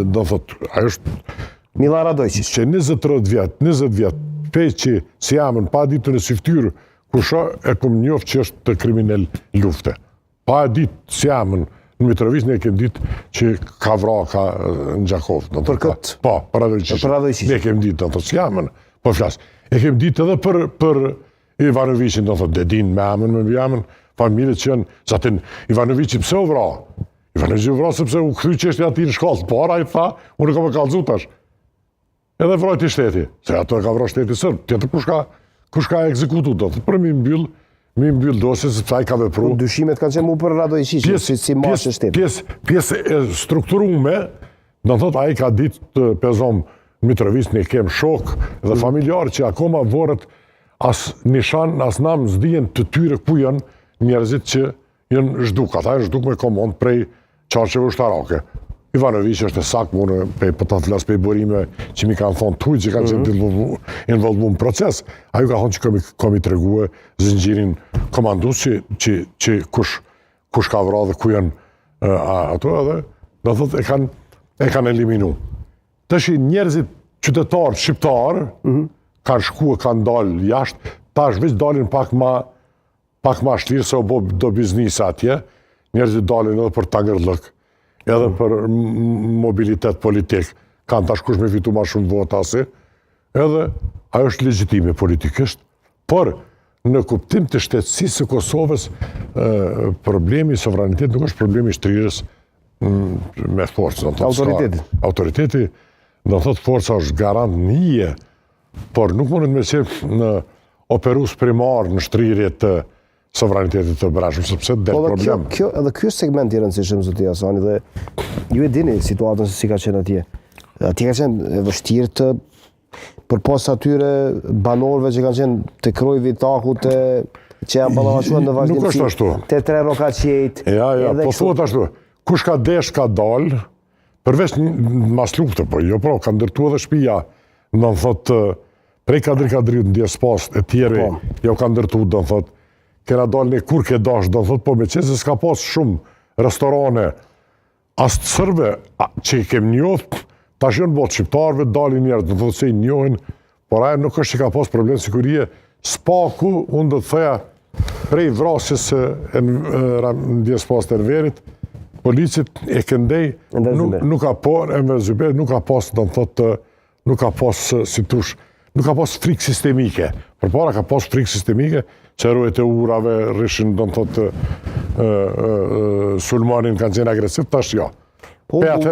Do thotë, ajo është Milan Radojčić. Që 20-30 vjet, 20 vjet, pej që si emën, pa ditë në si ftyrë, kush e kum njoft që është kriminel lufte. Pa e ditë si emën, në Mitrovicë ne kem ditë që ka vra ka në Gjakovë. Do Për këtë? Po, për Radojčić. Për Radojčić. Ne kem ditë, do thotë, si emën, po flas. E kem ditë edhe për, për Ivanoviqin, do thotë, dedin me emën, me mbiemën, familjet që janë, zaten Ivanoviqi pse u vra? Ivanoviqi u vra sepse u kthy çështja atij në shkallë të parë, ai tha, unë kam e kallzu tash. Edhe vrajti shteti, se ato e ka vra shteti sërb, tjetër kush ka, kush ka ekzekutu, do thotë, për mi mbyll, mi mbyll dosje, sepse ai ka vepru. Po, dyshimet kanë qenë mu për Radojčićin, si, si mashë e shtetit. Pjesë, pjesë e strukturume, do thotë, ai ka ditë të pezom Mitrovicë, ne kem shok dhe mm. familjar që akoma voret as nishan, as nam s'dihen të tyre ku janë njerëzit që janë zhduk, ata janë zhduk me komandë prej qarqeve ushtarake. Ivanoviq është e saktë, unë prej po ta flas prej burime që mi kanë thonë tuj që kanë qenë mm -hmm. involvu në proces. Ajo ka thonë që komi, komi tregue zinxhirin komandues që, që, që kush, kush ka vra dhe ku janë a, ato edhe, do thotë e kanë e kanë eliminu. Tashi njerëzit qytetarët shqiptarë mm -hmm. kanë shku e kanë dalë jashtë, tash veç dalin pak ma pak ma shtirë se u bo do biznise atje, njerëzit dalin edhe për tangërllëk, edhe mm. për mobilitet politik, kanë tash kush me fitu ma shumë vota si, edhe ajo është legjitime politikisht, por në kuptim të shtetësisë së Kosovës, problemi i sovranitetit nuk është problemi i shtrirjes me forcë. Do thotë, Autoriteti. Autoriteti, do thotë forca është garant një, por nuk mundet me qenë në operus primar në shtrirje të sovranitetit të brendshëm, sepse del po, problem. Kjo, kjo, edhe ky është segment i rëndësishëm, zoti Hasani, dhe ju e dini situatën se si ka qenë atje. Atje ka qenë e vështirë të përpos atyre banorëve që kanë qenë të Kroi Vitakut të që janë ballafaquar në vazhdimësi. Nuk është ashtu. Te tre rrokaqiejt. Ja, ja, po thuhet ashtu. Kush ka desh ka dal, përveç mas lufte, po jo pro, ka ndërtu edhe shtëpia, do të thotë prej Kadri Kadriut ndjesë pastë e tjerë, po. jo ka ndërtu, do të thotë, kena dalë ne kur ke dash, do të thotë, po me qenë se s'ka pas shumë restorane, as të sërve që i kem njoft, tash janë bo t'shqiptarëve, dalin njerëz, do të thotë se i njohin, por ajo nuk është që ka pas problem sigurie, s'paku, unë do të thoja, prej vrasjes së ndjesë pastë Enverit, policit e këndej, nuk, nuk ka po, Enver Zyberit, nuk ka pas, do të thotë, nuk ka pas, si tush, nuk ka pas frikë sistemike. Përpara ka pas frikë sistemike, që rojet e urave rrishin, do të thotë, sulmonin, kanë qenë agresiv, tash jo. Po, po.